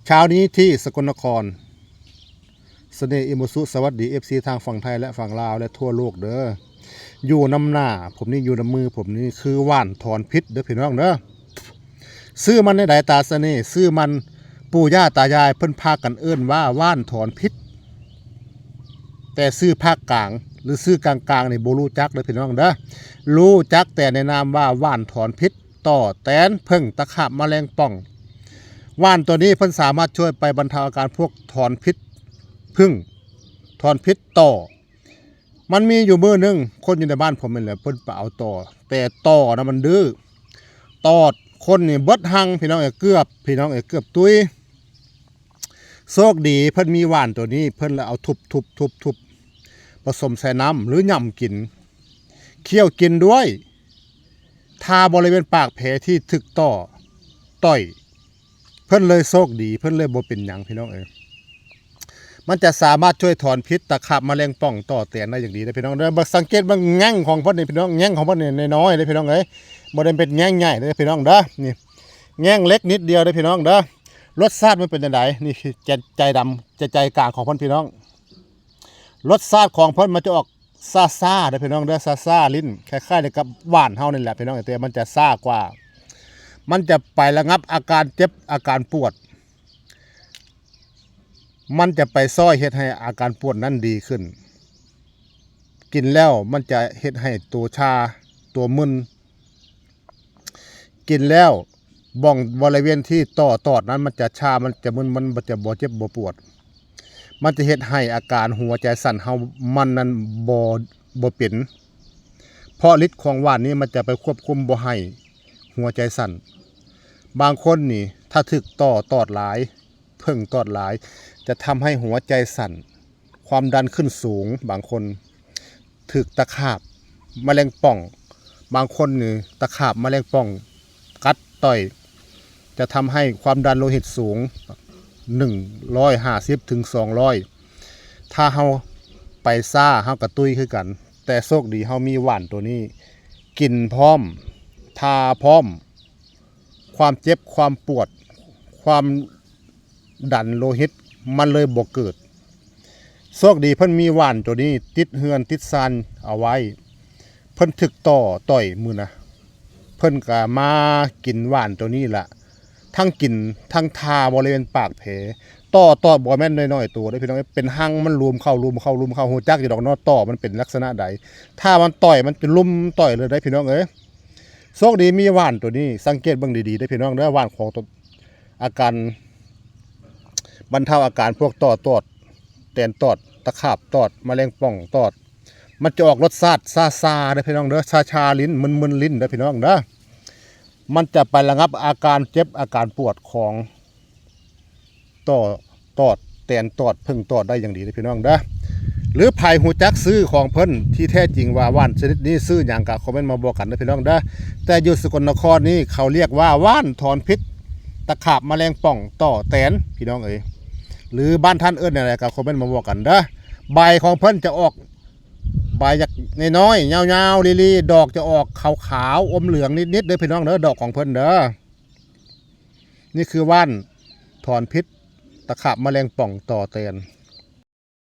ເຊົ້ານີ້ທີ່ສະກົນນະຄອນ ສະເໜ່ອິມໂມສຸ ສະຫວັດດີ ເອັຟຊີ ທາງຝັ່ງໄທ ແລະ ຝັ່ງລາວ ແລະ ທົ່ວໂລກເດີ. ຢູ່ນຳໜ້າຜົມນີ້ ຢູ່ນຳມືຜົມນີ້ ຄືຫວ່ານຖອນພິດເດີພີ່ນ້ອງເດີ. ຊື່ມັນແນວໃດຕາສະເໜ່? ຊື່ມັນ ປູ່ຍ່າຕາຍາຍເພິ່ນພາກັນເອີ້ນວ່າຫວ່ານຖອນພິດ, ແຕ່ຊື່ພາກກາງ ຫຼື ຊື່ກາງໆນີ້ບໍ່ຮູ້ຈັກເດີພີ່ນ້ອງເດີ. ຮູ້ຈັກແຕ່ໃນນາມວ່າຫວ່ານຖອນພິດ ຕໍ້ ແຕນ ເຜິ້ງ ຕະຂາບ ມະແລງປ່ອງ. ຫວ່ານໂຕນີ້ເພິ່ນສາມາດຊ່ວຍໄປບັນເທົາອາການພວກຖອນພິດເຜິ້ງ, ຖອນພິດຕໍ້. ມັນມີຢູ່ມື້ໜຶ່ງ ຄົນຢູ່ໃນບ້ານຜົມນີ້ແຫຼະ ເພິ່ນໄປເອົາຕໍ້, ແຕ່ຕໍ້ນະມັນດື້ ຕອດຄົນນີ້ເບິດຮັງ ພີ່ນ້ອງເອີຍ, ເກືອບ ພີ່ນ້ອງເອີຍ, ເກືອບຕຸຍ. ໂຊກດີເພິ່ນມີຫວ່ານໂຕນີ້ ເພິ່ນລະເອົາທຸບໆໆ ປະສົມໃສ່ນ້ຳ ຫຼື ຫຍ້ຳກິນ, ຄ້ຽວກິນດ້ວຍ ທາບໍລິເວນປາກແຜທີ່ຖືກຕໍ່ ຕ່ອຍ ເພິ່ນເລີຍໂຊກດີ ເພິ່ນເລີຍບໍ່ເປັນຫຍັງ ພີ່ນ້ອງເອີຍ. ມັນຈະສາມາດຊ່ວຍຖອນພິດຕະຂາບ ມະແລງປ່ອງ ຕໍ້ ແຕນໄດ້ຢ່າງດີເດີພີ່ນ້ອງເດີ. ເບິ່ງ ສັງເກດເບິ່ງແງ່ງຂອງເພິ່ນນີ້ ພີ່ນ້ອງ, ແງ່ງຂອງເພິ່ນນີ້ນ້ອຍໆເດີພີ່ນ້ອງເອີຍ, ບໍ່ໄດ້ເປັນແງ່ງໃຫຍ່ເດີພີ່ນ້ອງເດີ. ນີ້ ແງ່ງເລັກນິດດຽວເດີພີ່ນ້ອງເດີ. ລົດຊາດມັນເປັນຈັ່ງໃດ? ນີ້ຄືໃຈ ໃຈດຳ ໃຈ ໃຈກາງຂອງເພິ່ນ ພີ່ນ້ອງ. ລົດຊາດຂອງເພິ່ນມັນຈະອອກຊ້າໆເດີພີ່ນ້ອງເດີ, ຊ້າໆ ລິ້ນ ຄ້າຍໆກັບຫວ່ານເຮົານີ້ແຫຼະພີ່ນ້ອງ, ແຕ່ມັນຈະຊ້າກວ່າ. ມັນຈະໄປລະງັບອາການເຈັບ ອາການປວດ, ມັນຈະໄປຊ່ອຍເຮັດໃຫ້ອາການປວດນັ້ນດີຂຶ້ນ. ກິນແລ້ວມັນຈະເຮັດໃຫ້ໂຕຊາ ໂຕມຶນ. ກິນແລ້ວ ບ່ອງບໍລິເວນທີ່ຕໍ່ຕອດນັ້ນ ມັນຈະຊາ ມັນຈະມຶນ ມັນຈະບໍ່ເຈັບບໍ່ປວດ. ມັນຈະເຮັດໃຫ້ອາການຫົວໃຈສັ່ນເຮົາ ມັນນັ້ນບໍ່ ບໍ່ເປັນ, ເພາະລິດຂອງຫວ່ານນີ້ມັນຈະໄປຄວບຄຸມບໍ່ໃຫ້ຫົວໃຈສັ່ນ. ບາງຄົນນີ້ ຖ້າຖືກຕໍ່ຕອດຫຼາຍ ເຜິ້ງຕອດຫຼາຍ ຈະທຳໃຫ້ຫົວໃຈສັ່ນ, ຄວາມດັນຂຶ້ນສູງ, ບາງຄົນຖືກຕະຂາບມະແລງປ່ອງ, ບາງຄົນນີ້ຕະຂາບມະແລງປ່ອງກັດຕ່ອຍ ຈະທຳໃຫ້ຄວາມດັນໂລຫິດສູງ ໜຶ່ງຮ້ອຍຫ້າສິບເຖິງສອງຮ້ອຍ. ຖ້າເຮົາໄປຊ້າ ເຮົາກະຕຸ້ຍຄືກັນ, ແຕ່ໂຊກດີເຮົາມີຫວ່ານໂຕນີ້ ກິນພ້ອມ ທາພ້ອມ, ຄວາມເຈັບ ຄວາມປວດ ຄວາມດັນໂລຫິດ ມັນເລີຍບໍ່ເກີດ. ໂຊກດີເພິ່ນມີຫວ່ານໂຕນີ້ຕິດເຮືອນຕິດຊານເອົາໄວ້, ເພິ່ນຖືກຕໍ່ຕ່ອຍມື້ນະ ເພິ່ນກະມາກິນຫວ່ານໂຕນີ້ລະ, ທັງກິນທັງທາບໍລິເວນປາກແຜ. ຕໍ່ຕອດບໍ່ແມ່ນນ້ອຍໆໂຕເດ້ພີ່ນ້ອງ, ເປັນຮັງ ມັນຫຼຸມເຂົ້າ ຫຼຸມເຂົ້າ ຫຼຸມເຂົ້າ. ຮູ້ຈັກຢູ່ດອກເນາະ ຕໍ່ມັນເປັນລັກສະນະໃດ, ຖ້າມັນຕ່ອຍ ມັນຈະລຸມຕ່ອຍເລີຍເດ້ພີ່ນ້ອງເອີຍ. ໂຊກດີມີຫວ່ານໂຕນີ້ ສັງເກດເບິ່ງດີໆເດ້ພີ່ນ້ອງເດີ, ຫວ່ານຂອງ ອາການບັນເທົາອາການພວກຕໍ່ຕອດ ແຕນຕອດ ຕະຂາບຕອດ ມະແລງປ່ອງຕອດ, ມັນຈະອອກລົດຊາດຊາໆເດ້ພີ່ນ້ອງເດີ, ຊາໆ ລິ້ນ ມຶນໆ ລິ້ນເດ້ພີ່ນ້ອງເດີ. ມັນຈະໄປລະງັບອາການເຈັບ ອາການປວດຂອງຕໍ່ຕອດ ແຕນຕອດ ເຜິ້ງຕອດໄດ້ຢ່າງດີເດ້ພີ່ນ້ອງເດີ. ຫຼື ໃຜຮູ້ຈັກຊື່ຂອງເພິ່ນທີ່ແທ້ຈິງວ່າຫວ່ານຊະນິດນີ້ຊື່ຫຍັງ ກະຄອມເມັນມາບອກກັນເດີພີ່ນ້ອງເດີ. ແຕ່ຢູ່ສະກົນນະຄອນນີ້ເຂົາລຽກວ່າຫວ່ານຖອນພິດຕະຂາບ ມະແລງປ່ອງ ຕໍ່ ແຕນ ພີ່ນ້ອງເອີຍ. ຫຼື ບ້ານທ່ານເອີ້ນແນວໃດ ກະຄອມເມັນມາບອກກັນເດີ. ໃບຂອງເພິ່ນຈະອອກ ໃບຢາກນ້ອຍໆ ຍາວໆ ລີ່ໆ, ດອກຈະອອກຂາວໆ ອົມເຫຼືອງນິດໆເດີພີ່ນ້ອງເດີ, ດອກຂອງເພິ່ນເດີ. ນີ້ຄືຫວ່ານຖອນພິດຕະຂາບ ມະແລງປ່ອງ ຕໍ່ ແຕນ.